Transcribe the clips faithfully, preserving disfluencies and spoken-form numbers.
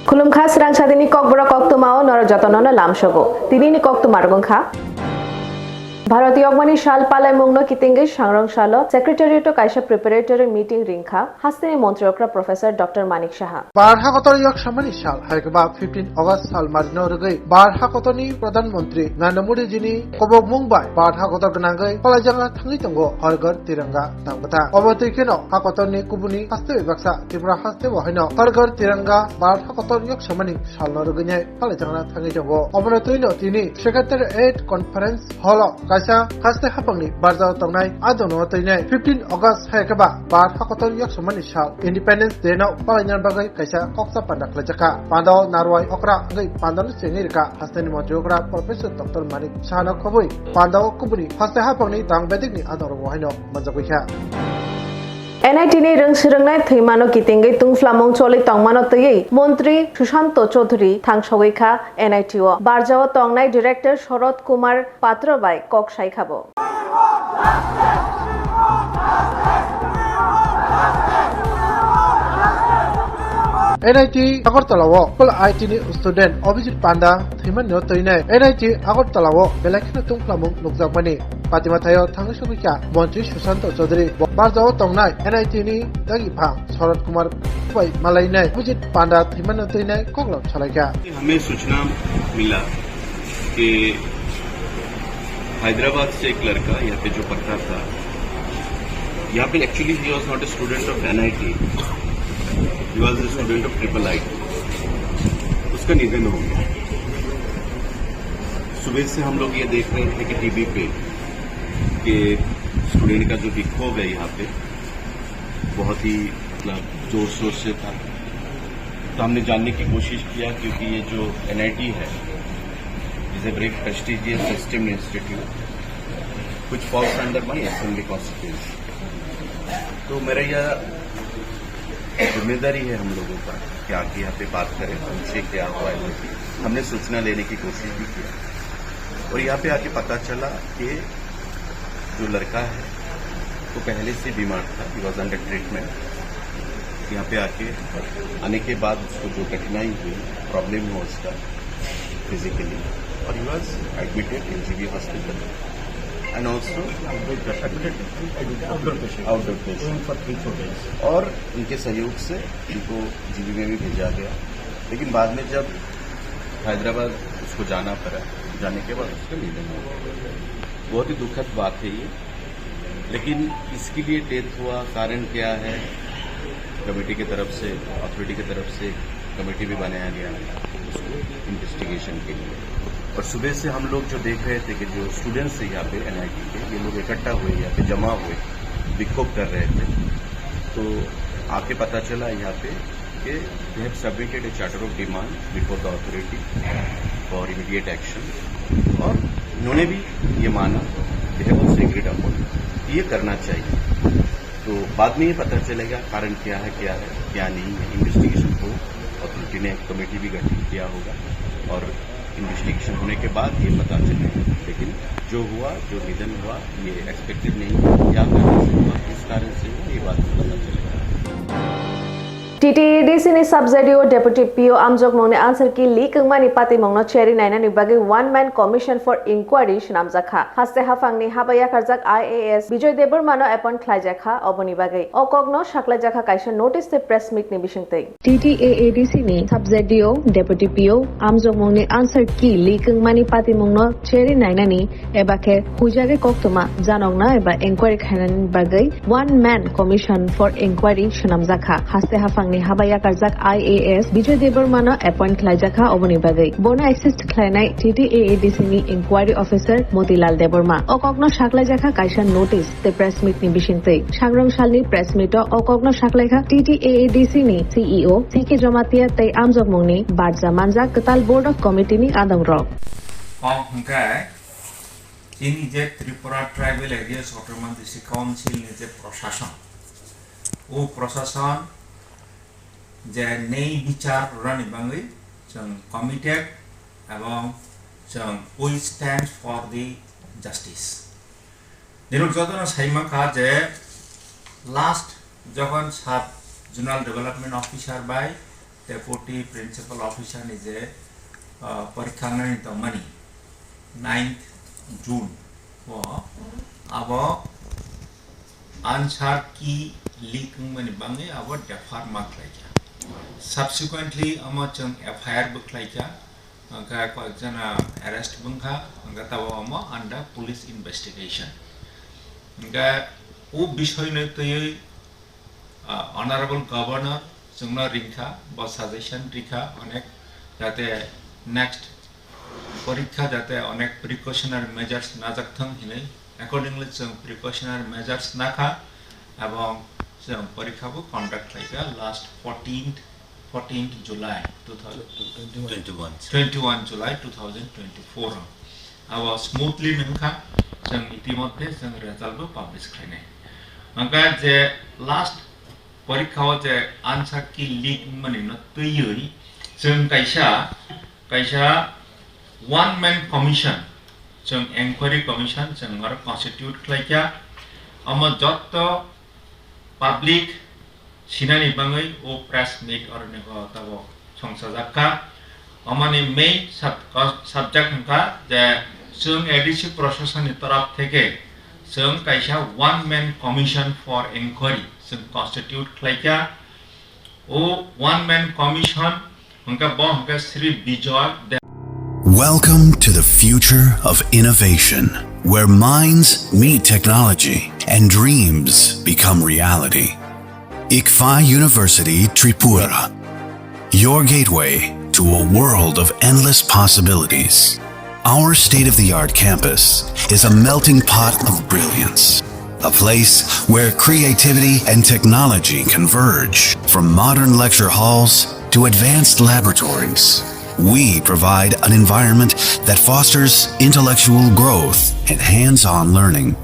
Khulumkha, Srang Sadini Kokborok koktwmao norok jotonono lamsogo. Tinini koktwma rok wngkha: Bharatiya Yokmani Sal palaimungno kitingwi Sangrong Salo Secretariat-o kaisa preparatory meeting ringkha hasteni Montri Okra Professor Doctor Manik Saha. Bar hakotor yok samani sal, hai khe ba fifteen August sal marino rwgwi bar hakotorni Pradhan Mantri Narendra Modi jini kobokmung bai bar hakotor gwnangwi palaijak thangwi tongo Har Ghar Tiranga tang bwtha. Obo twi kheno hakotorni kubuni haste bai baksa Tripura haste bo haino Har Ghar Tiranga bar hakotor yok samani salno rwgwinai phalaijakna thangwi tongo. Obono twino tini Secretariat Conference Hall-o kaisa haste haphangni barjao tongnai adongo twinai fifteen August hai khe ba bar hakotor yok samani sal Independence Day no palaina bagwi kaisa koksa panda khlaijakha. Pandao narwai okra wngwi pandano chengwi rwkha hasteni Montri Okra Professor Doctor Manik Sahano khobwi pandao kubuni haste haphangni dang bedekni adongrogo haino manjagwi kha. N I T ni rwngswrwngnai thwimano kitingwi tungphlamung choli tongmano twiwi Montri Sushanto Chaudhary thangsogwi kha N I T o. Barjao tongnai Director Sharad Kumar Patra bai kok sai kha bo. N I T Agartala o Full I T ni student Abhijit Panda thwimani no twinai N I T Agartala o belai kheno tungphlamung nukjakmani. Patima thaio thangwi sogwi kha Montri Sushanto Chaudhary. Barjao tongnai N I T ni dagi phang Sharad Kumar bai malainai Abhijit Panda thwimani twinai koklam salai kha. हमें सूचना मिला कि हैदराबाद से एक लड़का यहाँ पे जो पढ़ता था, यहाँ पे actually he was not a student of N I T, he was a student of triple I T. उसका निधन हो गया। सुबह से हम लोग ये देख रहे थे कि टीवी पे कि स्टूडेंट का जो विक्षोभ है यहाँ पे, बहुत ही, मतलब, जोर शोर से था। तो हमने जानने की कोशिश किया, क्योंकि ये जो N I T है, is a very prestigious esteemed institute, which falls under my assembly constituency. तो मेरा यह जिम्मेदारी है हम लोगों का कि आके यहाँ पे बात करें, पूछे क्या हुआ है। हमने सूचना लेने की कोशिश भी किया और यहाँ पे आके पता चला कि जो लड़का है वो पहले से बीमार था, he was under treatment। यहाँ पे आके, आने के बाद उसको जो कठिनाई हुई, प्रॉब्लम हुआ उसका फिजिकली, और he was admitted in G B hospital and also outdoor patient, outdoor patient। Even for three, four days। और उनके सहयोग से इनको जीबी में भी भेजा गया, लेकिन बाद में जब हैदराबाद उसको जाना पड़ा, जाने के बाद उसका निधन हो गया। बहुत ही दुखद बात है ये, लेकिन इसके लिए डेथ हुआ, कारण क्या है, कमेटी की तरफ से, अथॉरिटी की तरफ से कमेटी भी बनाया गया है उसको इन्वेस्टिगेशन के लिए। और सुबह से हम लोग जो देख रहे थे कि जो स्टूडेंट्स थे यहाँ पे एनआईटी के, ये लोग इकट्ठा हुए, यहाँ पे जमा हुए, विक्षोभ कर रहे थे। तो आके पता चला यहाँ पे कि they have submitted a charter of demand before the authority for immediate action, और इन्होंने भी ये माना, they have also agreed upon, ये करना चाहिए। तो बाद में ये पता चलेगा कारण क्या है, क्या है, क्या नहीं है। इन्वेस्टिगेशन को अथॉरिटी ने एक कमेटी भी गठित किया होगा और इन्वेस्टिगेशन होने के बाद ये पता चलेगा। लेकिन जो हुआ, जो निधन हुआ, ये एक्सपेक्टेड नहीं हुआ। क्या कारण से हुआ, किस कारण से हुआ, ये बाद में पता चलेगा। T T A D C ni sub Z D O Deputy P O amjokmungni answer key leak wngmani patimungno cherwi nainani bagwi One Man Commission for Inquiry swnamjak kha. Haste haphangni haba yakarjak I A S Bijoy Debbarmano appoint khlaijak kha, oboni bagwi o kokno saklaijakha kaisa notice tei press meet ni bisingtwi. T T A A D C ni sub Z D O, Deputy P O, amjokmungni answer key leak wngmani patimungno cherwi nainani eba khe huijagwi koktwma janokna eba enquiry khainani bagwi One Man Commission for Inquiry swnamjak kha. Haste haphangni haba yakarjak I A S Bijoy Debbarmano appoint khlaijak kha oboni bagwi. Bono assist khlainai T T A A D C ni inquiry officer Motilal Debbarma. O kokno saklaijak kha kaisa notice tei press meet ni bisingtwi. Sangrong salni press meet o o kokno saklaikha T T A A D C ni C E O C K Jamatia tei amjokmungni barja manjak kwtal Board of Committee ni adongrok. Kok hwnkhe chini je Tripura Tribal Areas Autonomous District Council ni je prosason, o prosason je nei bichar rwnani bagwi chwng committed ebong chwng we stand for the justice. Nirok jotono saima kha je last jokhon sub zonal development officer bai Deputy Principal Officer ni je, ah, porikha wngnani tongmani ninth June o, abo answer key leak wngmani bangwi abo defer ma khlaikha. Subsequently omo chwng F I R bo khlaikha, hwnkhe koyekjona arrest bo wngkha, hwnkhe tabuk omo under police investigation. Hwnkhe o bisoino twiwi, ah, Honorable Governor chwngno ringkha, bo suggestion rikha onek, jate next porikha jate onek precautionary measures najak thung hinwi, accordingly chwng precautionary measures nakha, ebong chwng porikha bo conduct khlaikha last fourteenth, fourteenth July two thousand, twenty-one. Twenty-one July two thousand twenty-four o. Abo smoothly wngkha, chwng itimodhye chwng result bo publish khlainai. Hwnkhe je last porikha o je answer key leak wngmani no twiwi chwng kaisa, kaisa one man commission, chwng enquiry commission chwng oro constitute khlaikha. Omo jotto public sinani bangwi o press meet oroni o tabuk songchajak kha. Omoni main sub-, subject wngkha je chwng A D C Prasashan ni torop theke chwng kaisa one man commission for enquiry chwng constitute khlaikha. O one man commission hwnkhe bo hwnkhe Sri Bijoy De- Welcome to the future of innovation, where minds meet technology and dreams become reality. ICFAI University Tripura, your gateway to a world of endless possibilities. Our state-of-the-art campus is a melting pot of brilliance, a place where creativity and technology converge. From modern lecture halls to advanced laboratories, we provide an environment that fosters intellectual growth and hands-on learning.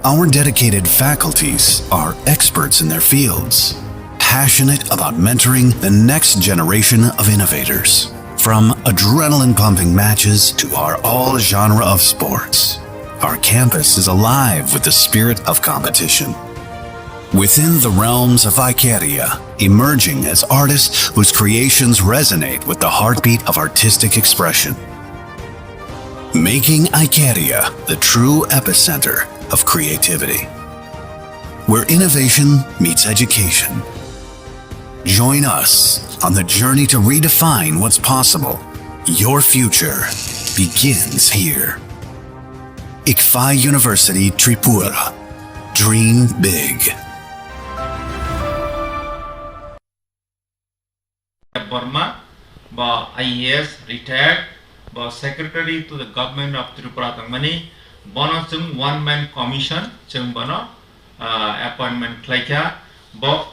Our dedicated faculties are experts in their fields, passionate about mentoring the next generation of innovators. From adrenaline-pumping matches to our all genre of sports, our campus is alive with the spirit of competition. Within the realms of Icaria, emerging as artists whose creations resonate with the heartbeat of artistic expression. Making Icaria the true epicenter of creativity, where innovation meets education. Join us on the journey to redefine what's possible. Your future begins here. ICFAI University Tripura. Dream big. Debbarma, bo I A S retired, bo secretary to the government of Tripura tongmani, bono chwng one man commission, chwng bono, ah, appointment khlaikha. Bo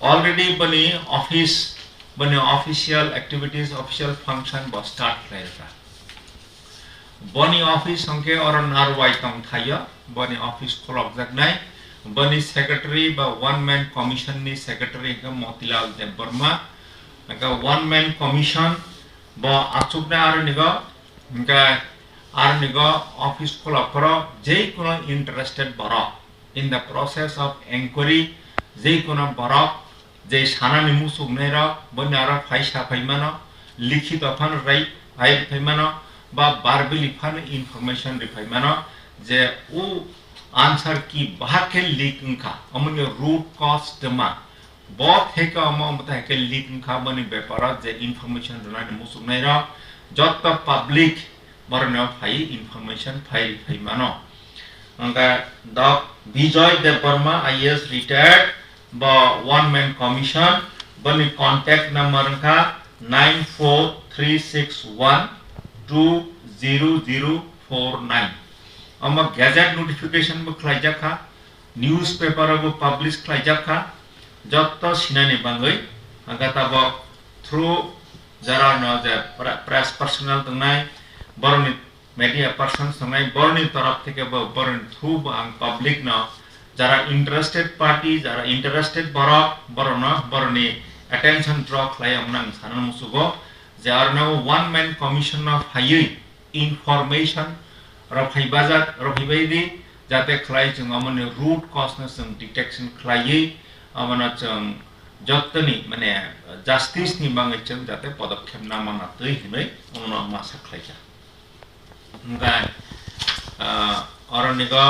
already boni office, boni official activities, official function bo start khlairokha. Boni office hwnkhe oro Narwai tongthaio, boni office khulokjaknai. Boni secretary ba one man commission ni secretary hwnkhe Motilal Debbarma. Hwnkhe one man commission bo achuknai aronigo, hwnkhe aronigo office khulok phoro jei kuno interested borok in the process of enquiry, jei kuno borok je sanani muchuknairok, boni aro phai sa phai mano, likhito phano rai phai phai mano, ba verbally phano information ri phai mano, je o answer key bahai khe leak wngkha, omoni root cause twma, bo theke omo omo thai khe leak wngkha, boni beparo je information rwnani muchuknairok, jotto public borokno phai information phai phai mano. Hwnkhe Dok Bijoy Debbarma, I A S retired, bo one man commission, boni contact number wngkha nine four three six one two zero zero four nine. Omo gazette notification bo khlaijak kha, newspaper o bo publish khlaijak kha, jotto sinani bangwi, hwnkhe tabok through jara no je pre-, press personnel tongnai, borokni media persons tongnai, borokni torop theke bo, borokni through bo ang public no jara interested party, jara interested borok, borokno, borokni attention draw khlai, omono ang sana muchugo je aro no one man commission no phaiwi information rok phai bajak, rok phai bai di, jate khlai chwng omoni root cause no chwng detection khlaiwi, omono chwng jottoni mane justice ni bagwi chwng jate podokkhep na mana twi hinwi omono masa khlaijak. Hwnkhe, ah, oronigo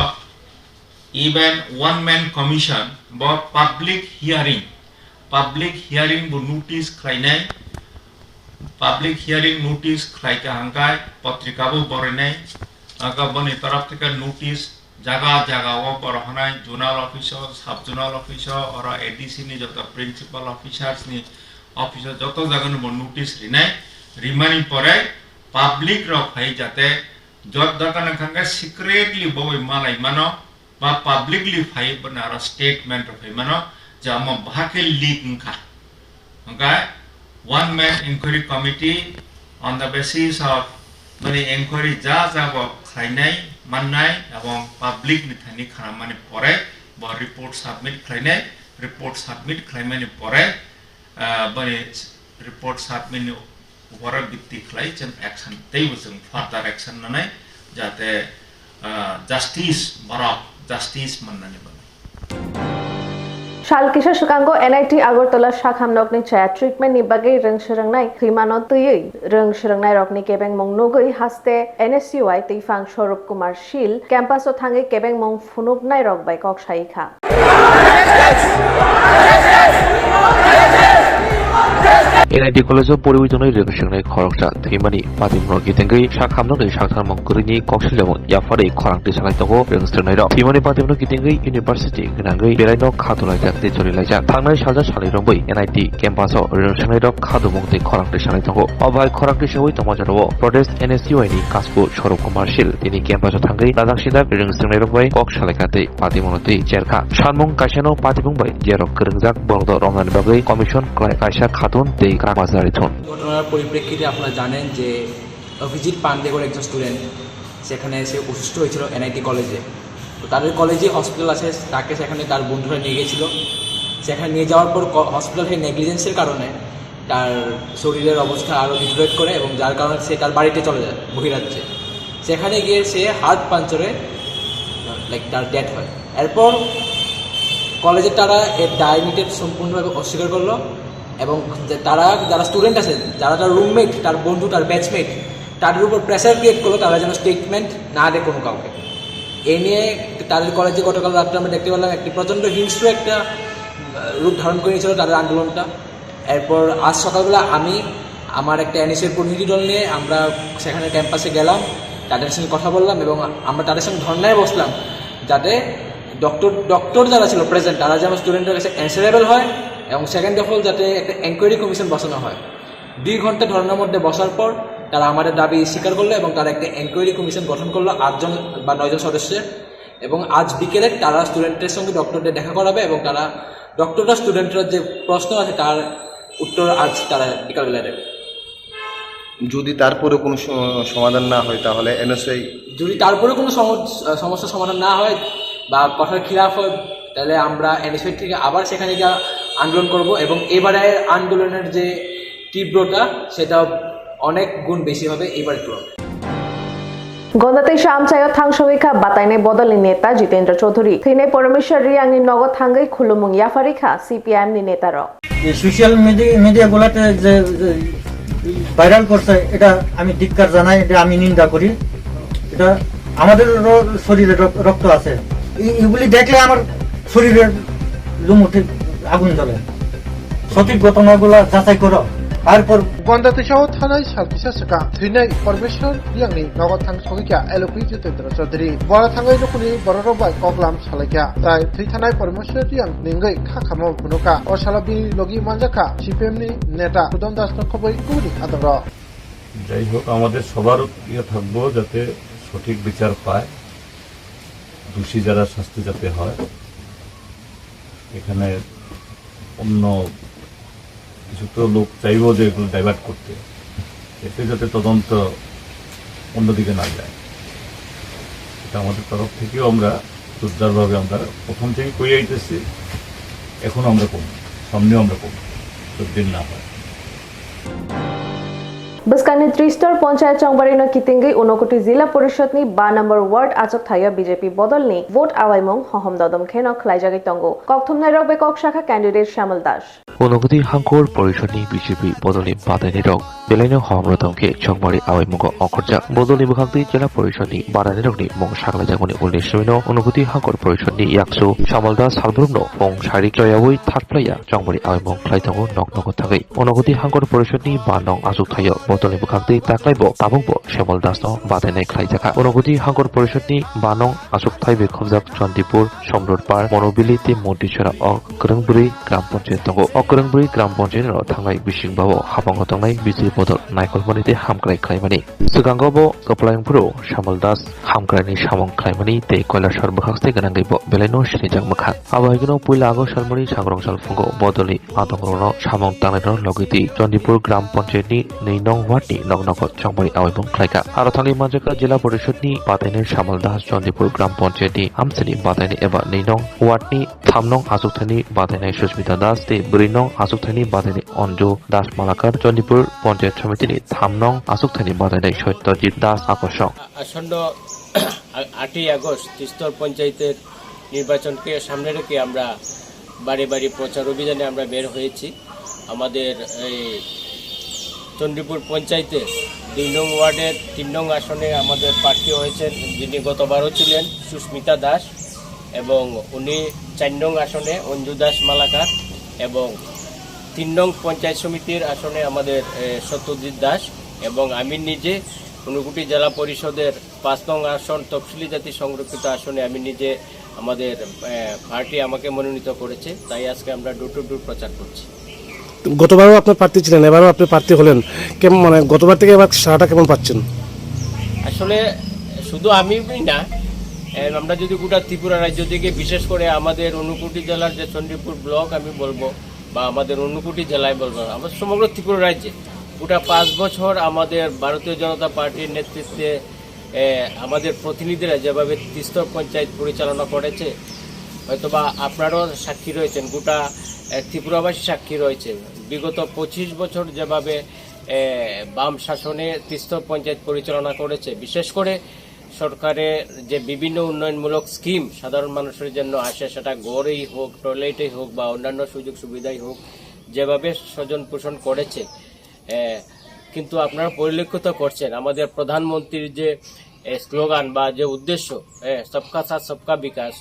even one man commission bo public hearing, public hearing bo notice khlainai, public hearing notice khlaika hwnkhe potrika bo borinai, aka boni torop theke notice jaga jaga o borok hanai zonal office o, sub zonal office o, oro A D C ni joto principal officers ni office o joto jaga no bo notice rinai, rimani pore public rok phai jate jot dokan wngkha khe secretly bo bai malai mano ba publicly phai bwna aro statement rok phai mano je omo bahai khe leak wngkha. Hwnkhe one man inquiry committee on the basis of bini inquiry ja ja bo khlainai mannai ebong public ni thani khanamani pore bo report submit khlainai, report submit khlaimani pore, ah, bini report submit ni Borok bikti khlai chwng action teibo chwng further action nanai jate, ah, justice borok justice mannani bagwi. Sal kisa swkango N I T Agartala sakham nokni chaya treatment ni bagwi rwng swrwngnai thwimano twiwi rwng swrwngnairokni kebengmung nugwi haste N S U I twiphang Swarup Kumar Shil campus o thangwi kebengmung phunuknairok bai kok sai kha. N I T college o poriwi tongnai rwng swrwngnai khoroksa thwimani patimungno kitengwi sak hamjaknai sak tharmung kwrwini kok siljamung yapharwi khorang tisanai tongo rwng swrwngnairok. Thwimani patimungno kitengwi university gwnangwi belaino kha tulaijak tei cholilaijak. Thangnai salsa salni romwi N I T campus o rwng swrwngnairok kha dumung tei khorang tisanai tongo. O bai khorang tisawi tongma jorao Pradesh N S U I ni kasku Swarup Kumar Shil tini campus o thangwi ladak sidak rwng swrwngnairok bai kok salaikha tei patimungno twi cherkha. Salmung kaisano patimung bai jerok kwrwngjak borok do romnani bagwi commission klai kaisa khatun tei kwrak majari thun. ঘটনার পরিপ্রেক্ষিতে আপনারা জানেন যে অভিজিৎ পান্ডে করে একজন স্টুডেন্ট সেখানে সে অসুস্থ হয়েছিল এনআইটি কলেজে। তো তাদের কলেজে হসপিটাল আছে, তাকে সেখানে তার বন্ধুরা নিয়ে গেছিল। সেখানে নিয়ে যাওয়ার পর ক- হসপিটাল থেকে নেগলিজেন্সের কারণে তার শরীরের অবস্থা আরও ডিটোরিয়েট করে এবং যার কারণে সে তার বাড়িতে চলে যায় বহিরাজ্যে। সেখানে গিয়ে সে হার্ট পাঞ্চারে লাইক তার ডেথ হয়। এরপর কলেজের তারা এর দায় নিতে সম্পূর্ণভাবে অস্বীকার করলো এবং যে তারা যারা স্টুডেন্ট আছে, যারা তার রুমমেট, তার বন্ধু, তার ব্যাচমেট, তাদের উপর প্রেশার ক্রিয়েট করলো তারা যেন স্টেটমেন্ট না দেয় কোনো কাউকে। এ নিয়ে তাদের কলেজে গতকাল রাত্রে আমরা দেখতে পেলাম একটি প্রচণ্ড হিংস্র একটা আহ, রূপ ধারণ করে নিয়েছিল তাদের আন্দোলনটা। এরপর আজ সকালবেলা আমি আমার একটা এনএসএর প্রতিনিধি দল নিয়ে আমরা সেখানে ক্যাম্পাসে গেলাম, তাদের সঙ্গে কথা বললাম এবং আমরা তাদের সঙ্গে ধর্নায় বসলাম যাতে ডক্টর ডক্টর যারা ছিল প্রেজেন্ট তারা যেন স্টুডেন্টের কাছে অ্যান্সারেবল হয় এবং সেকেন্ড অফ অল যাতে একটা এনকোয়ারি কমিশন বসানো হয়। দুই ঘন্টা ধর্নার মধ্যে বসার পর তারা আমাদের দাবি স্বীকার করলো এবং তারা একটা এনকোয়ারি কমিশন গঠন করলো আটজন বা নয়জন সদস্যের। এবং আজ বিকেলে তারা স্টুডেন্টের সঙ্গে ডক্টরদের দেখা করাবে এবং তারা ডক্টররা স্টুডেন্টরা যে প্রশ্ন আছে তার উত্তর আজ তারা বিকালবেলা দেবে। যদি তারপরে কোনো স- সমাধান না হয় তাহলে এনএসআই যদি তারপরে কোনো সম- সমস্যা সমাধান না হয় বা কথার খিলাফ হয়, তাহলে আমরা এনএসআই থেকে আবার সেখানে গিয়ে আন্দোলন করব এবং এবারে আন্দোলনের যে তীব্রতা সেটা অনেক গুণ বেশি হবে এবারের তুলনায়। Gonda teisa amchaio thangsawi kha batainai bodolni neta Jitendra Chaudhary. Thwinai Parameshwar Riyangni nogo thangwi khulumung yapharwi kha C P I M ni netarok. এই সোশ্যাল মিডিয়া মিডিয়াগুলোতে যে ভাইরাল করছে, এটা আমি ধিক্কার জানাই, এটা আমি নিন্দা করি। এটা আমাদেরও শরীরে রক- রক্ত আছে। এই- এগুলি দেখলে আমার শরীরের লোম উঠে, আগুন জ্বলে। সঠিক ঘটনাগুলো যাচাই করো, তারপর Gonda teisa o thanai sal kisa swkang thwinai Parmeshwar Riyangni nogo thang sogwi kha L O P Jitendra Chaudhary. Bora thangwi nukuni bororok bai koklam salaikha. Tai thwi thanai Parmeshwar Riyang ningwi kha khamo phunukha. O salo bini logi manjakha C P M ni neta Sudan Das no khobwi kubuni adongrok. যাই হোক, আমাদের সবার ইয়ে থাকবো যাতে সঠিক বিচার পায়, দোষী যারা শাস্তি যাতে হয়। এখানে অন্য কিছু তো লোক চাইবো যে এগুলো ডাইভার্ট করতে, এতে যাতে তদন্ত অন্যদিকে না যায়, এটা আমাদের তরফ থেকেও আমরা জোরদারভাবে আমরা প্রথম থেকে করে আইতেছি, এখনো আমরা করব, সামনেও আমরা করব, যদি না হয়। Bwskangni Tristor Ponchayat Chongbarino kitingwi Unakoti Jila Porishadni ba number ward achuk thaio B J P bodolni vote awaimung hohom dodom kheno khlaijagwi tongo. Kokthumnairok bai kok sakha candidate Shamal Das. Unakoti Hangkor Porishadni B J P bodolni batainairok belaino hohom dodom khe Chongmari awaimungo ongkhorjak. Bodolni bwkhaktwi Jila Porishadni batainairokni mung saklaijagmani ulle swino Unakoti Hangkor Porishadni yaksu Shamal Das salbrumno phung sari choyawi thar phlaiya Chongmari awaimung khlai tongo nok nogo thangwi. Unakoti Hangkor Porishadni ba nong achuk thaio bodolni bwkhaktwi taklaibo tabukbo Shamal Dasno batainai khlaijakha. Unakoti Hangkor Porishadni ba nong achuk thai bai khobjak Chandipur, Somdorpar, Monobili tei Montichora o kwrwngbrwi Gram Panchayat tongo. O kwrwngbrwi Gram Panchayat no thangnai bising bao habango tongnai B J P bodol naikolmani tei hamkrai khlaimani. Swkango bo kwplaimphuru Shamal Das hamkraini samung khlaimani tei Kailasor bwkhakste gwnangwi bo belaino sinijak mwkha. Abo hai kheno puila August salmani sangrong salphungo bodolni adongrokno samung tangnairokno logwi twi Chandipur Gram Panchayatni nwi nong wardni noknogo Chongmari awaimung khlaikha. Aro thangwi manjakha Jila Porishadni batainai Shamal Das, Chandipur Gram Panchayatni amchaini batainai eba nwi nong wardni tham nong achukthani batainai Susmita Das tei bwrwi nong achukthani batainai Anju Das Malakar, Chandipur Panchayat Samitini tham nong achukthani batainai Satyajit Das Akosong. আসন্ন আটই আগস্ট ত্রিস্তর পঞ্চায়েতের নির্বাচনকে সামনে রেখে আমরা বাড়ি বাড়ি প্রচার অভিযানে আমরা বের হয়েছি। আমাদের এই চণ্ডীপুর পঞ্চায়েতে দুই নং ওয়ার্ডের তিন নং আসনে আমাদের প্রার্থী হয়েছেন, যিনি গতবারও ছিলেন, সুস্মিতা দাস, এবং উনি চার নং আসনে অঞ্জু দাস মালাকার, এবং তিন নং পঞ্চায়েত সমিতির আসনে আমাদের, এ, সত্যজিৎ দাস, এবং আমি নিজে ঊনকোটি জেলা পরিষদের পাঁচ নং আসন তফসিলি জাতি সংরক্ষিত আসনে আমি নিজে আমাদের, এ, পার্টি আমাকে মনোনীত করেছে, তাই আজকে আমরা ডোর টু ডোর প্রচার করছি। গতবারও আপনার প্রার্থী ছিলেন, এবারও আপনি প্রার্থী হলেন, কেমন, মানে, গতবার থেকে এবার সাড়াটা কেমন পাচ্ছেন? আসলে শুধু আমি না, এ, আমরা যদি গোটা ত্রিপুরা রাজ্য থেকে, বিশেষ করে আমাদের ঊনকোটি জেলার যে চণ্ডীপুর ব্লক আমি বলবো, বা আমাদের ঊনকোটি জেলায় বলবো, আমাদের সমগ্র ত্রিপুরা রাজ্যে গোটা পাঁচ বছর আমাদের ভারতীয় জনতা পার্টির নেতৃত্বে, এ, আমাদের প্রতিনিধিরা যেভাবে ত্রিস্তর পঞ্চায়েত পরিচালনা করেছে, হয়তোবা আপনারাও সাক্ষী রয়েছেন, গোটা, এ, ত্রিপুরাবাসী সাক্ষী রয়েছে। বিগত পঁচিশ বছর যেভাবে, এ, বাম শাসনে ত্রিস্তর পঞ্চায়েত পরিচালনা করেছে, বিশেষ করে সরকারের যে বিভিন্ন উন্নয়নমূলক স্কিম সাধারণ মানুষের জন্য আসে, সেটা ঘরেই হোক, টয়লেটেই হোক বা অন্যান্য সুযোগ সুবিধাই হোক, যেভাবে স্বজন পোষণ করেছে, এ, কিন্তু আপনারা পরিলক্ষিত করছেন আমাদের প্রধানমন্ত্রীর যে, এ, স্লোগান বা যে উদ্দেশ্য, এ, সবকা সাথ সবকা বিকাশ,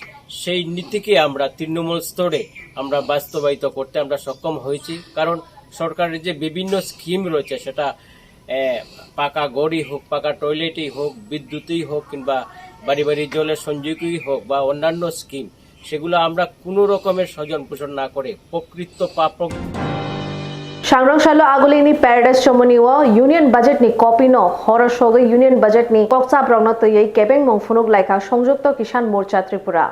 সেই নীতিকে আমরা তৃণমূল স্তরে আমরা বাস্তবায়িত করতে আমরা সক্ষম হয়েছি। কারণ সরকারের যে বিভিন্ন স্কিম রয়েছে, সেটা, এ, পাকা ঘরই হোক, পাকা টয়লেটই হোক, বিদ্যুৎই হোক, কিংবা বাড়ি বাড়ি জলের সংযোগই হোক বা অন্যান্য স্কিম, সেগুলো আমরা কোনো রকমের স্বজন পোষণ না করে প্রকৃত পাপ Sangrong salo agulini Paradise Chomoni o Union Budget ni copy no horo sogwi Union Budget ni kokchap rokno twiwi kebengmung phunuk laikha Sanjukto Kisan Morcha Tripura.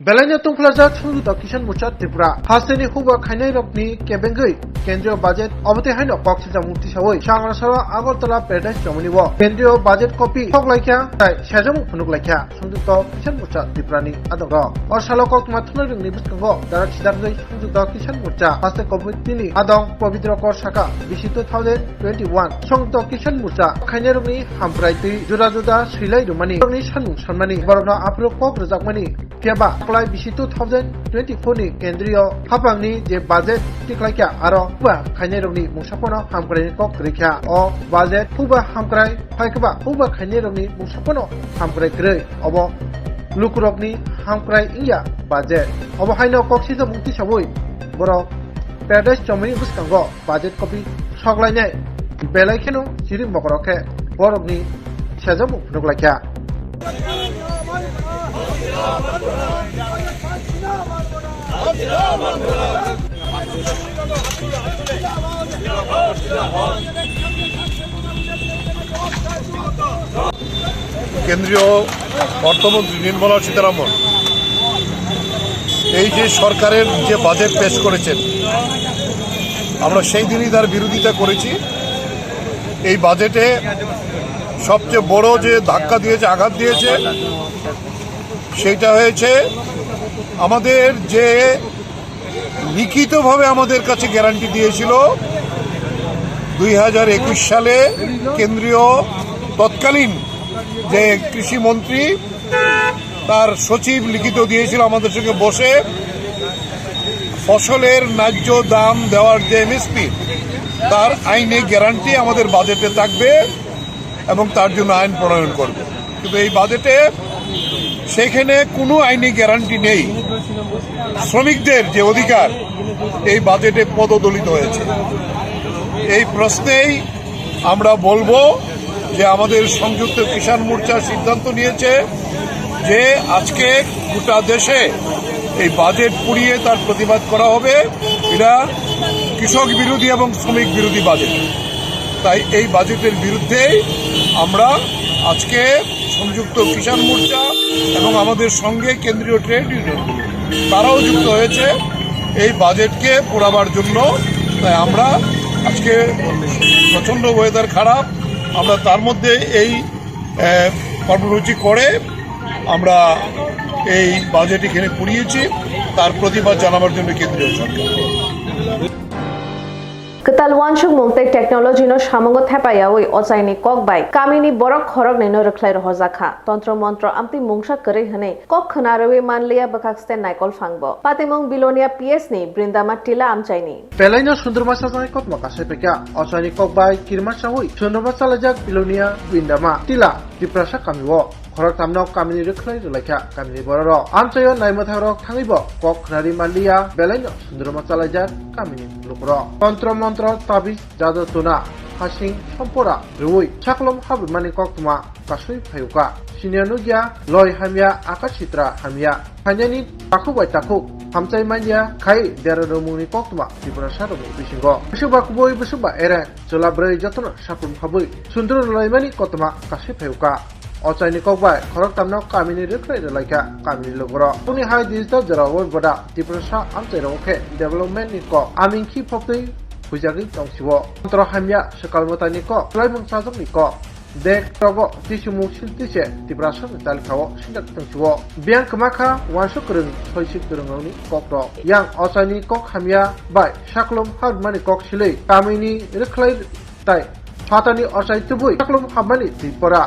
Belaino tongphlajak Sanjukto Kisan Morcha Tripura. Hasteni huba khainairokni kebengwi kendriyo budget obotwi haino kok sijak mukti sawi Sangrong salo Agartala Paradise Chomoni o kendriyo budget copy sok laikha, tai sejamung phunuk laikha. Sanjukto Kisan Morcha Tripurani adongrok. O salo koktwma thwngnairokni bwskango darak sidargwi Sanjukto Kisan Morcha haste committee ni adong Pabitra Kor saka bisi two thousand twenty-one Sanjukto Kisan Morcha khainairokni hamkrai twi juda juda swilai rwmani, borokni sanmung sanmani, borokno aphuru kok rwjakmani, phiya ba kwlai bisi two thousand twenty-four ni kendriyo haphangni je budget tiklaikha, aro huba khainairokni mungsa phano hamkraini kok kwrwikha. O budget huba hamkrai Hai khe ba, huba khainairokni mungsa phano hamkrai kwrwi. Obo lukurokni hamkrai wngya budget. Obo haino kok sijak mukti sawi borok Paradise Chomoni bwskango budget copy sok lainai. Belai kheno chiri mokorok khe borokni sejamung phunuk laikha. কেন্দ্রীয় অর্থমন্ত্রী নির্মলা সীতারামন এই যে সরকারের যে বাজেট পেশ করেছেন, আমরা সেই দিনই তার বিরোধিতা করেছি। এই বাজেটে সবচেয়ে বড় যে ধাক্কা দিয়েছে, আঘাত দিয়েছে, সেটা হয়েছে আমাদের যে লিখিতভাবে আমাদের কাছে গ্যারান্টি দিয়েছিল দুই হাজার একুশ সালে কেন্দ্রীয় তৎকালীন যে কৃষি মন্ত্রী, তার সচিব লিখিত দিয়েছিল আমাদের সঙ্গে বসে, ফসলের ন্যায্য দাম দেওয়ার যে এমএসপি, তার আইনি গ্যারান্টি আমাদের বাজেটে থাকবে এবং তার জন্য আইন প্রণয়ন করবে। কিন্তু এই বাজেটে সেখানে কোনো আইনি গ্যারান্টি নেই। শ্রমিকদের যে অধিকার, এই বাজেটে পদদলিত হয়েছে। এই প্রশ্নেই আমরা বলবো যে আমাদের সংযুক্ত কিষাণ মোর্চা সিদ্ধান্ত নিয়েছে যে আজকে গোটা দেশে এই বাজেট পুড়িয়ে তার প্রতিবাদ করা হবে। এটা কৃষক বিরোধী এবং শ্রমিক বিরোধী বাজেট। তাই এই বাজেটের বিরুদ্ধেই আমরা আজকে সংযুক্ত কিষাণ মোর্চা এবং আমাদের সঙ্গে কেন্দ্রীয় ট্রেড ইউনিয়ন, তারাও যুক্ত হয়েছে এই বাজেটকে পোড়াবার জন্য। তাই আমরা আজকে প্রচণ্ড ওয়েদার খারাপ, আমরা তার মধ্যে এই, আহ, কর্মসূচি করে আমরা এই বাজেট এখানে পুড়িয়েছি, তার প্রতিবাদ জানাবার জন্য কেন্দ্রীয় সরকার। Kwtal uansukmung tei technology no samungo thepaiyaui ochaini kok bai kamini borok khoroknwi no rwkhlai rohorjak kha. Tontro montro amtwi mungsa kwrwi hwnwi kok khna rwui manliya bwkhak site naikol phangbo. Patimung Bilonia P S ni Brindama Tila amchaini. Belaino sundruma sajaknai koktma kasai paikha. Ochaini kok bai kirma saui sundruma chalaijak Bilonia Brindama Tila Tiprasa kamio. Khoroktamno kamini rwkhlai rwlaikha kamini bororok. Amchaio naimwthangrok thangwibo kok khnari manliya, belaino sundruma chalaijak kamini lukurok. Tontro montro, tabiz, jadu tuna, hasing, sompora rwui saklom habrumani koktma kasui phaiuka. Siniya nukya, loi hamya, akasitra hamya. Khainani takhuk bai takhuk hamchai manya khai dera rwmungni koktma Tiprasa rwmung bisingo. Bwswkba kubui, bwswkba ereng, chwla bwrwi jotono saklom habwi sundru rwlaimani koktma kasui phaiuka. Ochaini kok bai khoroktamno kamini rwkhlai rwlaikha kamini lugurok. Boni hai digital jorao boda Tiprasa amchairogo khe development ni kok aming khi phoktwi huijagwi tongsio. Montro hamya swkal mwtaini kok, swlaimung chajakni kok, dek rogo tisumung siltise Tiprasa ni talikha o sindak tongsio. Biyang kwmakha uansuk kwrwng soisik kwrwngrokni kokrok. Yang ochaini kok hamya bai saklom habrumani kok silwi kamini rwkhlai tai phatarni ochai tubui saklom hapmani twi pora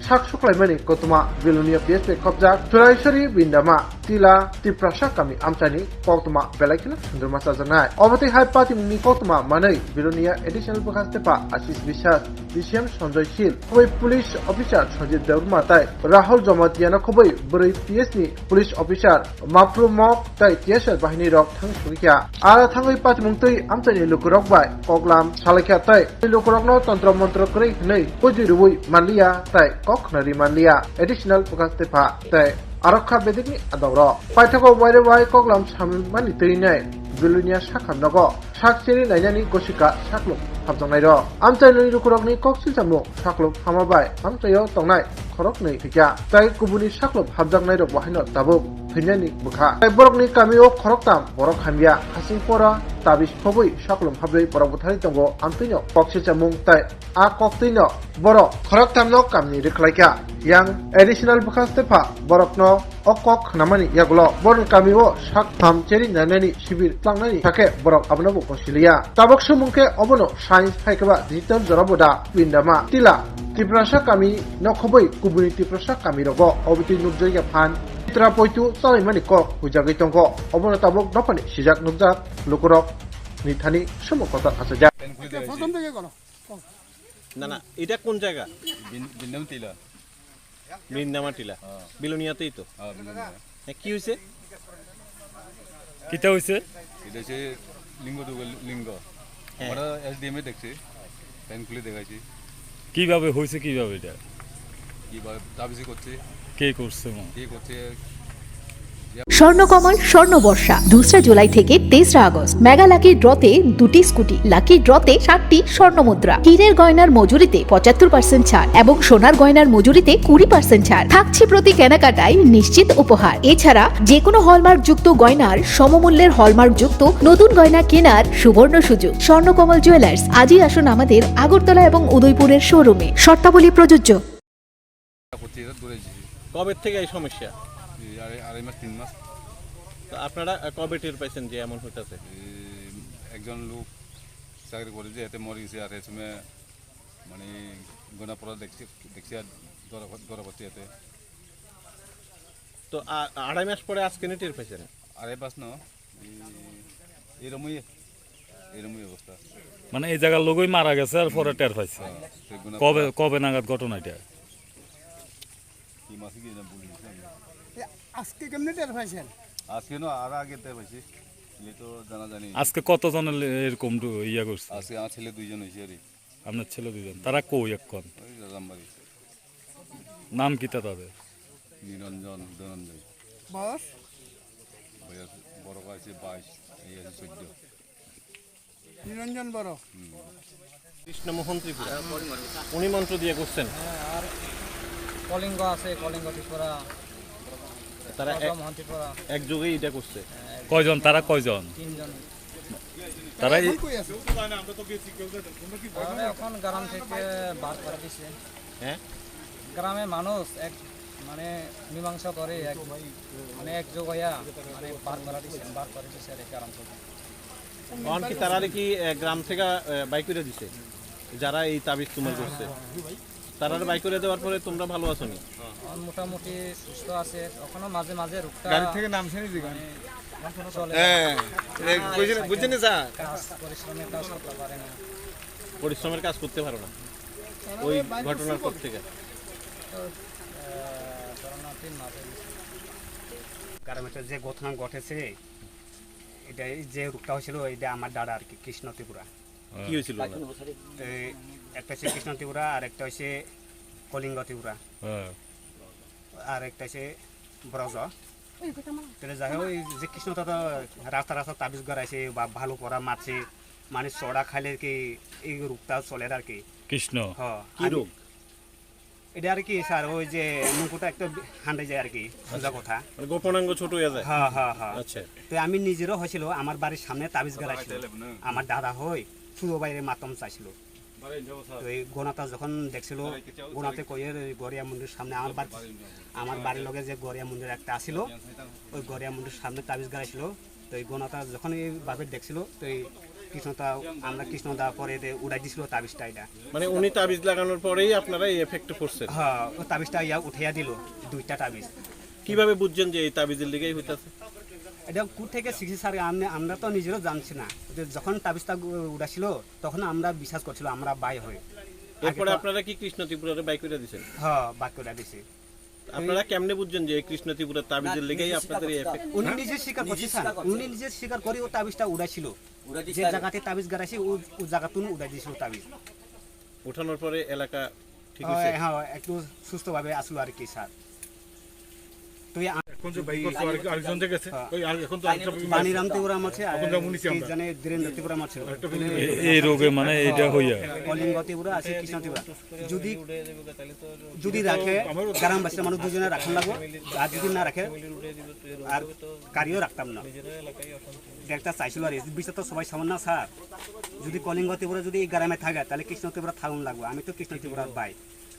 sak suklaimani koktma Bilonia P S bai khopjak Churaisori Brindama Tila Tiprasa kami amchaini koktma belai kheno sundruma chajaknai. Obo twi hai patimungni koktma manwi Bilonia Additional Bwkha Stepha Ashish Biswas, D C M Sanjoy Sil, khobwi police officer Sanjit Debbarma tai Rahul Jamatia no khobwi bwrwi P S ni police officer Mapru Mok tai T S R bahini rok thang sugikha. Aro thangwi patimung twi amchaini lukurok bai koklam salaikha tai lukurokno tontro montro kwrwi hwnwi bujui rwui manliya tai kok khwnari manliya. Additional Bwkha Stepha tai Arokha Bedikni adongrok paithago waire wai koklam samani twi nai Bilonia sakha nogo sak chiri nainani gosika sakluk hapjaknairok. Amchaini lukurokni kok silsamung sakluk hama bai amchaio tongnai khoroknwi thwikya, tai kubuni sakluk hapjaknairok bo haino tabuk thwinani bwkha. Tai borokni kamio khoroktam borok hamya, hasing pora, tabiz phobwi saklum habwi borok bwthai tongo, amtwino kok silsamung tai a koktwino borok khoroktamno kamni rwkhlaikha. Yang Additional Bwkha Stepha borokno o kok khnamani yagulo borokni kamio sak tham cheri nainani sibir tlangnani sakhe borok abono bo gosiliya. Tabuk sumung khe obono science phaikhe ba digital jorabo da Brindama Tila Tiprasa kami nokhobwi kubuni Tiprasa kami rogo obotwi nukjakya phan Tripura poitu chalaimani kok huijagwi tongo. Obono tabuk dophani sijak nukjak lukurok ni thani sumung kotor achajak. না, না, এটা কোন জায়গা? বিন-, বিন্দাম তিলা। বৃন্দামা টিলা। হ্যাঁ। বিলোনিয়াতেই তো? হ্যাঁ, বিন্দাম। হ্যাঁ, কি হয়েছে? কিতা হয়েছে? এটা হচ্ছে লিঙ্গ দুর্গা লিঙ্গ। হ্যাঁ। আমরা এসডিএম এ দেখছি, ফ্যান খুলে দেখাইছি। কিভাবে হয়েছে, কিভাবে এটা? কিভাবে দাবিজি করছে? কে করছে মনে? কে করছে? স্বর্ণকমল স্বর্ণ বর্ষা দুসরা জুলাই থেকে তেসরা আগস্ট। মেগা লাকি ড্রতে দুটি স্কুটি, লাকি ড্রতে সাতটি স্বর্ণ মুদ্রা, হীরের গয়নার মজুরিতে পঁচাত্তর পার্সেন্ট ছাড় এবং সোনার গয়নার মজুরিতে কুড়ি পার্সেন্ট ছাড় থাকছে প্রতি কেনাকাটায় নিশ্চিত উপহার। এছাড়া যে কোনো হলমার্কযুক্ত গয়নার সমমূল্যের হলমার্কযুক্ত নতুন গয়না কেনার সুবর্ণ সুযোগ। স্বর্ণকমল জুয়েলার্স, আজই আসুন আমাদের আগরতলা এবং উদয়পুরের শোরুমে। শর্তাবলী প্রযোজ্য। করছি, এটা দূরে এসেছি। কবে থেকে এই সমস্যা? এই আড়াই, আড়াই মাস, তিন মাস। আপনারা, আহ, কবে টের পাইছেন যে এমন হইতাছে? এই একজন লোক চাকরি করে যে এতে মরে গেছে, আর এ সময় মানে গোনা পড়া দেখছি, দেখছি আর ধরা, ধরা পড়ছে এতে। তো আ-, আড়াই মাস পরে আজকে নি টের পাইছেন? আড়াই মাস না, এই, এরমই, এরমই অবস্থা। মানে এই জায়গার লোকই মারা গেছে আর পরে টের পাইছে। হ্যাঁ, সে গোনা কবে, পড়া। কবে নাগাদ ঘটনা এটা? কি মাসে কি জানি, ভুলে গেছি আমি। এ, আজকে কেমনে টের পাইছেন? আজকে না, আর আগে টের পাইছি। এ তো জানা জানি। আজকে কতজন এরকম ডু-, ইয়া করছে? আজকে আমার ছেলে দুইজন হয়েছে আর কি। আপনার ছেলে দুইজন, তারা কই এখন? ওই রাজামবাড়ি। নাম কিতা তাদের? নিরঞ্জন, ধনঞ্জয়। বয়স? বয়স বড় আছে বাইশ, এই আছে চোদ্দ। নিরঞ্জন বড়। হুম। কৃষ্ণমোহন ত্রিপুরা। উনি মন্ত্র দিয়ে করছেন। হ্যাঁ, আর কলিঙ্গ আছে, কলিঙ্গ ত্রিপুরা, তারা এক-, পদ্মমোহন ত্রিপুরা। একযোগেই এটা করছে। হ্যাঁ, এক- কয়জন? তারা কয়জন? তিনজন। তারা এই এখন কই আছে? তাহলে এখন গ্রাম থেকে বার করে দিছে। হ্যাঁ? গ্রামে মানুষ এক, মানে, মীমাংসা করে এক, মানে, একযোগ হইয়া, মানে, বার করা দিছে, বার করে দিছে আর কি গ্রাম থেকে। এখন কি তারা কি, এ, গ্রাম থেকে, এ, বাই করে দিছে? যারা এই তাবিজ তোমার করছে, তারা বাই করে দেওয়ার পরে তোমরা ভালো আছো নি? এখন মোটামুটি সুস্থ আছে, এখনো মাঝে মাঝে রোগটা গাড়ি থেকে নামছে নি যেখানে? মানে চলে। হ্যাঁ, এ, বুঝছেন, বুঝছেন নি স্যার? কাজ, পরিশ্রমের কাজ করতে পারে না। পরিশ্রমের কাজ করতে পারো না ওই ঘটনার পর থেকে? তো, আহ, ধরো না, তিন মাস হয়ে গেছে। গ্রামে তো যে ঘটনা ঘটেছে, এটা এই যে রোগটা হয়েছিল, এটা আমার দাদা আর কি, কৃষ্ণ ত্রিপুরা। কি হয়েছিল ওনার? এই একটা হচ্ছে কৃষ্ণ ত্রিপুরা, আর একটা হচ্ছে কলিঙ্গ ত্রিপুরা, হ্যাঁ। আর একটা হচ্ছে ব্রজ। তাহলে যাই হোক, এই যে কৃষ্ণ তো রাস্তা রাস্তা তাবিজ গড়াইছে বা ভালো করা মারছে, মানে চড়া খাইলে কি এই রোগটা চলে আর কি। কৃষ্ণ? হ্যাঁ, কি আমি রোগ? এটা আর কি স্যার, ওই যে মুকুটা একটা হান্ডে যায় আর কি, সোজা কথা। মানে গোপনাঙ্গ ছোট হয়ে যায়? হ্যাঁ, হ্যাঁ, হ্যাঁ। আচ্ছা। তো আমি নিজেরও হয়েছিল, আমার বাড়ির সামনে তাবিজ গাড়াইছিল। আমার দাদা হয়, ছোট ভাইরে মাতম চাইছিল। তো এই গোনাতা যখন দেখছিল, গোনাতে কইয়ের ওই গড়িয়া মন্দির সামনে আমার বাড়ি, আমার বাড়ির লগে যে গড়িয়া মন্দির একটা আছিল, ওই গড়িয়া মন্দির সামনে তাবিজ গাড়াইছিল। তো এই গোনাতা যখন এইভাবে দেখছিল, তো এই কৃষ্ণতা, আমরা কৃষ্ণদা পরে এতে উড়াই দিছিল তাবিজটা এটা। মানে উনি তাবিজ লাগানোর পরেই আপনারা এই এফেক্টে পড়ছেন? হ্যাঁ, ও তাবিজটা ইয়া উঠাইয়া দিল, দুইটা তাবিজ। কিভাবে বুঝছেন যে এই তাবিজের লেগেই হইতাছে? এটা কোথা থেকে শিখছি স্যার, আমি, আমরা তো নিজেরও জানছি না। যে যখন তাবিজটা উ-, উড়াছিল, তখন আমরা বিশ্বাস করছিল, আমরা বাই হয়ে। এরপরে আগে তো আপনারা কি কৃষ্ণ ত্রিপুরারে বাই করে দিছেন? হ্যাঁ, বাই করে দিছি। আপনারা কেমনে বুঝছেন যে এই কৃষ্ণ ত্রিপুরা তাবিজের লেগেই আপনাদের এই এফেক্ট? উনি নিজে স্বীকার করছে স্যার, উনি নিজে স্বীকার করে ও তাবিজটা উড়াইছিল। যে জায়গাতে তাবিজ গাড়াইছে, ও, ও জায়গাতুন উড়াই দিছিল তাবিজ। উঠানোর পরে এলাকা ঠিক হয়েছে? হ্যাঁ, একটু সুস্থভাবে আসলো আর কি স্যার। তুই আ- এখন যে বাইক করছো, আরেক-, আরেকজন যে গেছে, হ্যাঁ। ওই আর এখন তো আরেকটা বাণীরাম ত্রিপুরা মারছে, আর এখন যেমন নিছি কি আমরা। জানে ধীরেন্দ্র ত্রিপুরা মারছে। আরেকটা ফেলে দিন। এ-, এই রোগে মানে এটা হইয়া। কলিঙ্গ ত্রিপুরা আছে, কৃষ্ণ ত্রিপুরা। যদি, যদি রাখে, গ্রামবাসীর মানুষ দুজনে রাখান লাগবো, আর যদি না রাখে, আর কারিও রাখতাম না। একটা চাইছিল আর কি, বিচার তো সবাই সমান না স্যার। যদি কলিঙ্গ ত্রিপুরা যদি এই গ্রামে থাকে, তাহলে কৃষ্ণ ত্রিপুরা থাকুন লাগবো। আমি তো কৃষ্ণ ত্রিপুরার ভাই।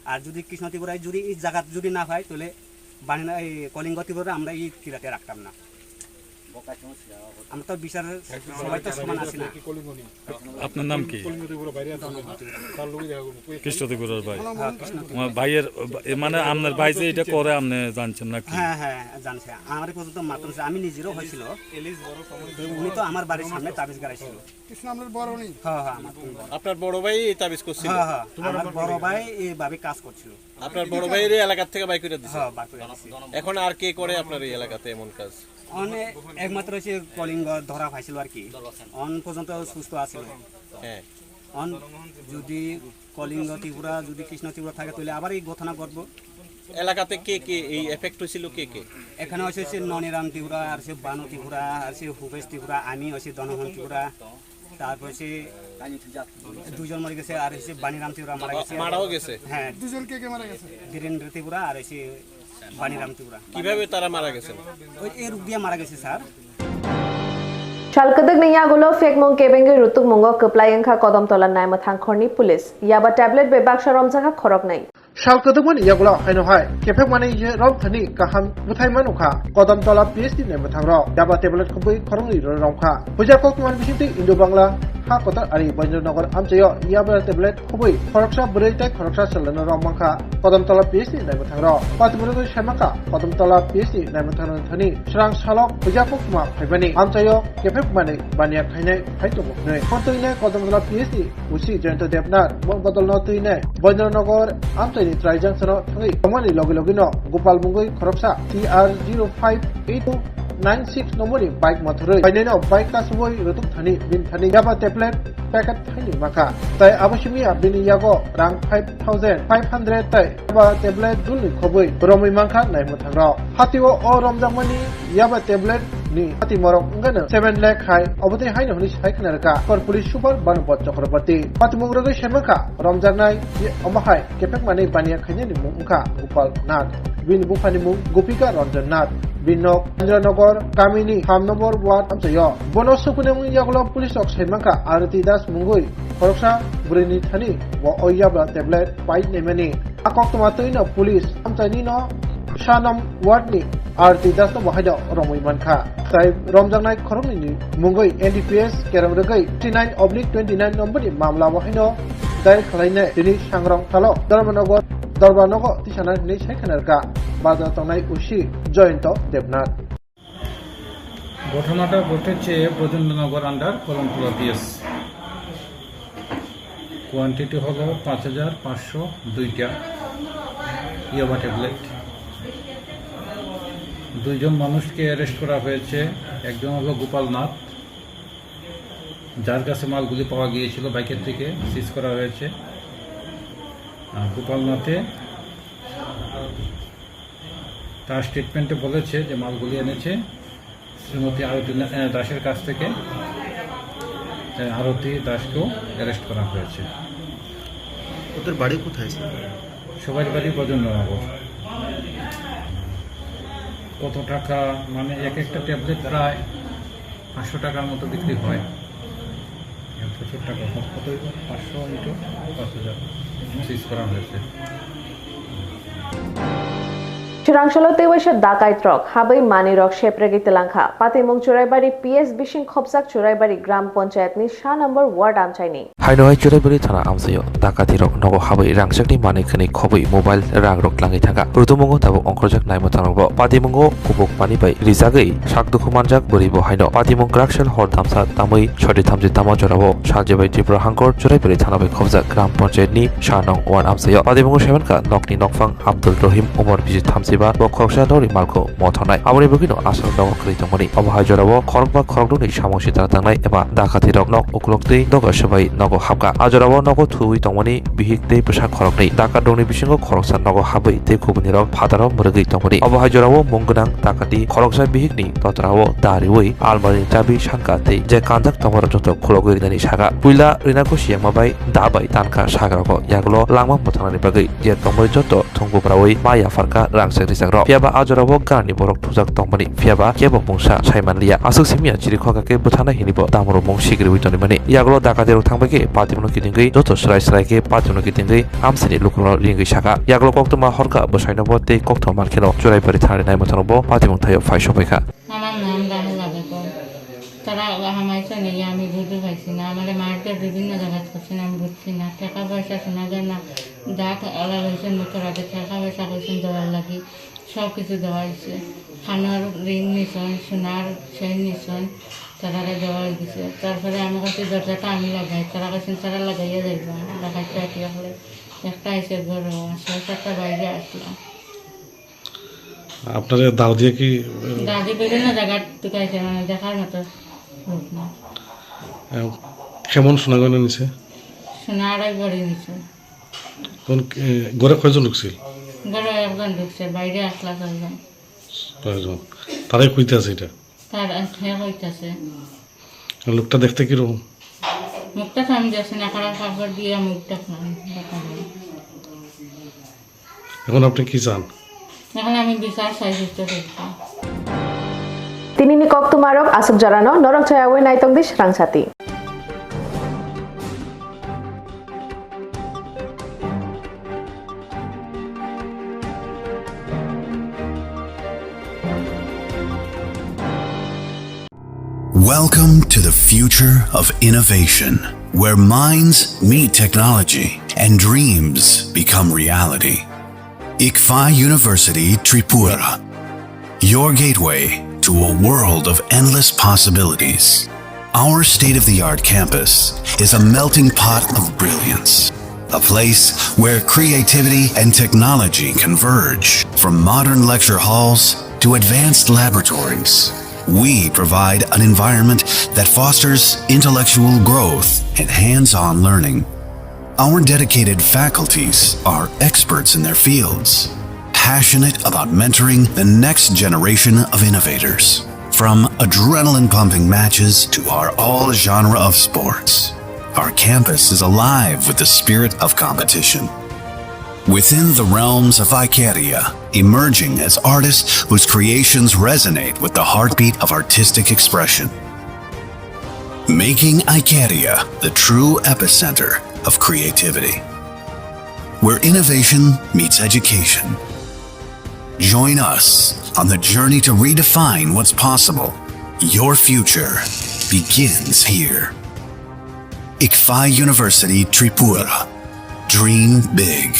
আর যদি কৃষ্ণ ত্রিপুরায় যদি এই জায়গা যদি না পাই, তাহলে বানিনা, এই কলিঙ্গ ত্রিপুরা আমরা এই কিলাতে রাখতাম না। আমরা তো বিচার সবাই তো সমান আছি না। আপনার নাম কি? কৃষ্ণ ত্রিপুরার ভাই। হ্যাঁ, কৃষ্ণ ত্রিপুরা। আমার ভাইয়ের, এ, মানে আপনার ভাই যে এটা করে আপনি জানছেন নাকি? হ্যাঁ, হ্যাঁ, জানছে। আমার পর্যন্ত মাত্র আমি নিজেরও হয়েছিল। তো উনি তো আমার বাড়ির সামনে তাবিজ গাড়াইছিল। কৃষ্ণ আপনার বড় উনি? হ্যাঁ, হ্যাঁ, আমার বড়। আপনার বড় ভাই এই তাবিজ করছিল? হ্যাঁ, হ্যাঁ, আমার বড় ভাই এইভাবে কাজ করছিল। আপনার বড় ভাইরে এলাকা থেকে বাই করে দিছে? হ্যাঁ, বার করে দিছে। এখন আর কে করে আপনার এই এলাকাতে এমন কাজ? অনে একমাত্র হচ্ছে কলিঙ্গ ধরা পাইছিল আর কি। অন পর্যন্ত সুস্থ আছিল। হ্যাঁ। অন যদি কলিঙ্গ ত্রিপুরা, যদি কৃষ্ণ ত্রিপুরা থাকে, তাহলে আবার এই ঘটনা ঘটবো। এলাকাতে কে কে এই এফেক্ট হয়েছিল, কে কে? এখানে হচ্ছে সে ননীরাম ত্রিপুরা, আর সে বানু ত্রিপুরা, আর সে ভূপেশ ত্রিপুরা, আমি হচ্ছে ধনমোহন ত্রিপুরা, তারপর সে দুজন মরে গেছে, আর হচ্ছে বাণীরাম ত্রিপুরা মারা গেছে। মারাও গেছে? হ্যাঁ। দুজন কে কে মারা গেছে? ধীরেন্দ্র ত্রিপুরা আর হচ্ছে বাণীরাম ত্রিপুরা। কিভাবে তারা মারা গেছেন? ওই এই রোগ দিয়ে মারা গেছে sir. Sal kwdwkni yagulo phekmung kebengwi rutukmungo kwplai wngkha Kodomtola Naimwthang khorni police. Yaba tablet bai baksa romjakha khoroknwi. Sal kwdwkmani yagulo haino hai kephek manwi ye romthani kaham bwthai manukha Kodomtola P S ni Naimwthang rok. Yaba tablet khobwi khoroknwi ro romkha. Puja koktwmani bisingtwi Indo Bangla ha kotor ari Boindronagar amchaio yaba tablet khobwi khoroksa bwrwi tei khoroksa chwlaino rok mankha Kodomtola P S ni Naimwthang rok. Patimurogwi saimankha Kodomtola P S ni Naimwthang rok thani srang salok puja koktwma phaimani amchaio kephek manwi baniya khainai phai tongo hwnwi. Phone twinai Kodomtola P S ni O C Jayanta Debnath, mung bodolno twinai Boindronagar amchaini trai jang sano thangwi tongmani logi logino Gopal mungwi khoroksa T R zero five eight two nine six nombor ni bike mothorwi phainaino bike kasubwi rutuk thani bini thani yaba tablet packet thaini makha. Tai abo simi ya bini yago rang five thousand five hundred tai yaba tablet dulni khobwi romwi mankha Naimwthang rok. Hatio o romjakmani yaba tablet ni hati morok wngkha seven lakh hai, obo tei haino hwnwi sai khna rwkha kor police super Banupad Chakraborty. Patimung rwgwi saimankha romjaknai omo hai kephek manwi baniya khainani mung wngkha Gopal Nath, bini buphani mung Gopika Ranjan Nath, bini nok Indranagar kamini tham nombor ward amchaio. Bono sukunani yagulo police rok saimankha Arati Das mungwi khoroksa bwrwini thani bo o yaba tablet pai naimani. A koktwma twino police amchaini no Sanam ward ni Arti Das no bo haino romwi mankha. Tai romjaknai khoroknwi ni mungwi N D P S kerong rwgwi fifty nine oblique twenty nine nombor ni mamla bo haino dair khwlainai tini Sangrong Talo Dharmanagar Dorbanogo tisanai hinwi sai khna rwkha bazar tongnai O C Jayanta Debnath. ঘটনাটা ঘটেছে ব্রজেন্দ্রনগর আন্ডার Kadamtala PS. Quantity হলো পাঁচ হাজার পাঁচশো দুইটা ইয়াবা ট্যাবলেট। দুইজন মানুষকে অ্যারেস্ট করা হয়েছে। একজন হলো গোপাল নাথ, যার কাছে মালগুলি পাওয়া গিয়েছিল, বাইকের থেকে সিজ করা হয়েছে। আহ, গোপাল নাথে তার স্টেটমেন্টে বলেছে যে মালগুলি এনেছে শ্রীমতী আরতি না-, আহ, দাসের কাছ থেকে। আহ, আরতি দাসকেও অ্যারেস্ট করা হয়েছে। ওদের বাড়ি কোথায়, স্যার? সবার বাড়ি ব্রজেন্দ্রনগর। কত টাকা, মানে, এক একটা ট্যাবলেট প্রায় পাঁচশো টাকার মতো বিক্রি হয়। প্রচুর টাকা, কত হইব? পাঁচশো ইন্টু পাঁচ হাজার সিজ করা হয়েছে। Chwrangsalo teiwaisa dakai trok habwi manwi rok sepregwi twlangkha. Patimung Churaibari P S bising khopjak Churaibari Gram Panchayat ni sa number ward amchaini. Haino hai Churaibari thana amchaio dakati rok nogo habwi rangchakni manwi khwnwi khobwi mobile rang rok tlangwi thangkha. Rutumungo tabuk ongkhorjak naimwthang rokbo. Patimungo kubuk pani bai rijagwi sak dukhu manjak bwrwi bo haino. Patimung Kraksel hor damsa tamwi soti thamchi tamo jorao Sanjay bai Tripura Hangkor Churaibari thana bai khobjak Gram Panchayat ni sa nong one amchaio. Patimungo semenkha nokni nokphang Abdul Rohim umor bisi thamsiba bo khoroksa nori malkho mothonai. Aboni bagwino aswk nogo kwrwi tongmani. Obo hai jorao khorokba khoroknwi samung sitra tangnai eba dakati rok nok uklok twi doga swbai nogo hapkha. A jorao nogo thuwi tongmani bihik tei bwsa khoroknwi. Dakat rokni bisingo khoroksa nogo habwi tei kubuni rok phataro mwrwgwi tongmani. Obo hai jorao mung gwnang dakati khoroksa bihikni totrao da riwi almari ni chabi sankha tei je kanjak tongmarok joto khulogwi rinani saka. Puila rinago siyangma bai da bai tankha saka rogo yagulo langma mwthangnani bagwi je tongmani joto thwngbuprawi ma yapharkha rangchak rijak rok. Phiyaba a jorao ganani borok thujak tongmani, phiyaba kebo mungsa saimanliya. Aswk simiya chirikhok khe bwthana hinibo damrumung sigriwi tonimani. Yagulo dakati rok thangbai khe patimungno kitingwi joto srai srai khe patimungno kitingwi amsini lukurokno ringwi saka. Yagulo koktwma horkha bwsainobo tei kokthoma mankheno Churaibari thanani naimwthangnobo patimung thaio phai sokbaikha. আমার নাম রাহুল আগরকর। তারা হামাইছে নাকি আমি বুঝতে পারছি না। আমারে মারতে বিভিন্ন জায়গায় করছেন, আমি বুঝছি না। টাকা পয়সা শোনা যায় না। যা তো অলা লইছেন, মুখের আগে টাকা পয়সা কইছেন দেওয়ার লাগি। সব কিছু দেওয়া হয়েছে। খানোর রিং নিছেন, সোনার চেইন নিছেন, তারারে দেওয়া হয়ে গেছে। তারপরে আমি কাছে দরজাটা আমি লাগাই, তারা কাছে তারা লাগাইয়া যাইবা, লাগাইতে আটি আসলে একটা এসে ঘর, ছয় সাতটা বাইরে আসলাম। আপনারা দাও দিয়ে কি? দাও দিয়ে বিভিন্ন জায়গার থেকে আছে, মানে দেখার মতো লোক না। আহ, কেমন সোনা গয়না নিছে? সোনা আড়াই ভরি নিছে। কোন, এ, ঘরে কয়জন ঢুকছিল? ঘরে একজন ঢুকছে, বাইরে আসলা ছয়জন। ছয়জন। তারাই কইতে আছে এটা? তার, হ্যাঁ, কইতাছে। লোকটা দেখতে কিরকম? মুখটা তো আমি দেখছি না, কারণ কাপড় দিয়ে মুখটা দেখা যায়। এখন আপনি কি চান? এখন আমি বিচার চাই, সুস্থ করতে। Tinini koktwmarok aswk jorano norok chayawi naitokdi swrang sati. Welcome to the future of innovation, where minds meet technology and dreams become reality. ICFAI University Tripura, your gateway to a world of endless possibilities. Our state-of-the-art campus is a melting pot of brilliance, a place where creativity and technology converge. From modern lecture halls to advanced laboratories, we provide an environment that fosters intellectual growth and hands-on learning. Our dedicated faculties are experts in their fields, passionate about mentoring the next generation of innovators. From adrenaline-pumping matches to our all-genre of sports, our campus is alive with the spirit of competition. Within the realms of Icaria, emerging as artists whose creations resonate with the heartbeat of artistic expression. Making Icaria the true epicenter of creativity, where innovation meets education. Join us on the journey to redefine what's possible. Your future begins here. ICFAI University Tripura. Dream big.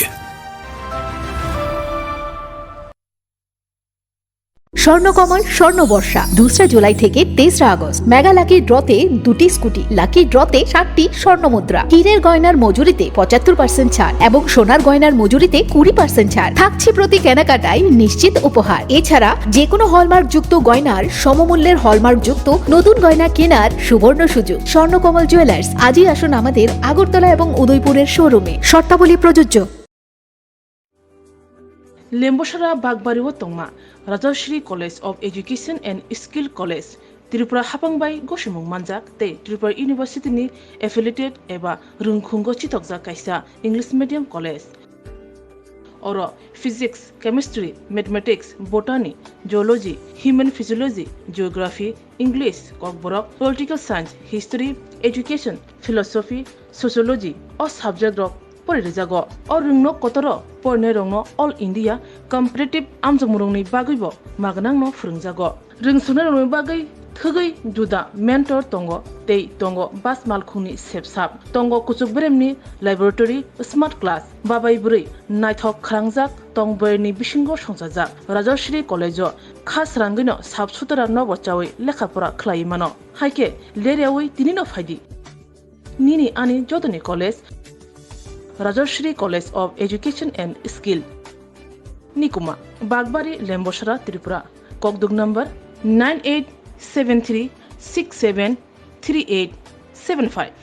Swarnakamal স্বর্ণ বর্ষা দুসরা জুলাই থেকে তেসরা August. Mega lucky ড্রতে দুটি scooty, lucky ড্রতে সাতটি স্বর্ণ মুদ্রা, হীরের গয়নার মজুরিতে পঁচাত্তর পার্সেন্ট ছাড় এবং সোনার গয়নার মজুরিতে কুড়ি পার্সেন্ট ছাড় থাকছে প্রতি কেনাকাটায় নিশ্চিত উপহার। এছাড়া যে কোনো হলমার্ক যুক্ত গয়নার সমমূল্যের হলমার্ক যুক্ত নতুন গয়না কেনার সুবর্ণ সুযোগ। স্বর্ণকমল জুয়েলার্স, আজই আসুন আমাদের আগরতলা এবং উদয়পুরের শোরুমে। শর্তাবলী প্রযোজ্য। Lembosara Bagbari o tongma Rajashri College of Education and Skill College, Tripura hapang bai gosimung manjak tei Tripura University ni affiliated eba rwngkhungo chitokjak kaisa English medium college. Oro Physics, Chemistry, Mathematics, Botany, Zoology, Human Physiology, Geography, English, Kokborok, Political Science, History, Education, Philosophy, Sociology o subject rok pori rijago. O rwngno kotoro porinai rokno All India Competitive amjokmung rokni bagwi bo magnang no phwrwngjago. Rwngsuknai rokni bagwi thwgwi juda mentor tongo tei tongo bas malkhungni sepsap, tongo kuchuk beremni laboratory, smart class, babai bwrwi naithok khwlangjak tong bwrwini bisingo songchajak. Rajashri College o kha srangwino sap sutara nobo chawi lekha pora khlaiwi mano. Haikhe leryawi tinino phaidi. Nini ani jotoni college, Rajashri College of Education and Skill. Nikuma, Bagbari, Lembosara, Tripura. Kokduk number nine eight seven three six seven three eight seven five.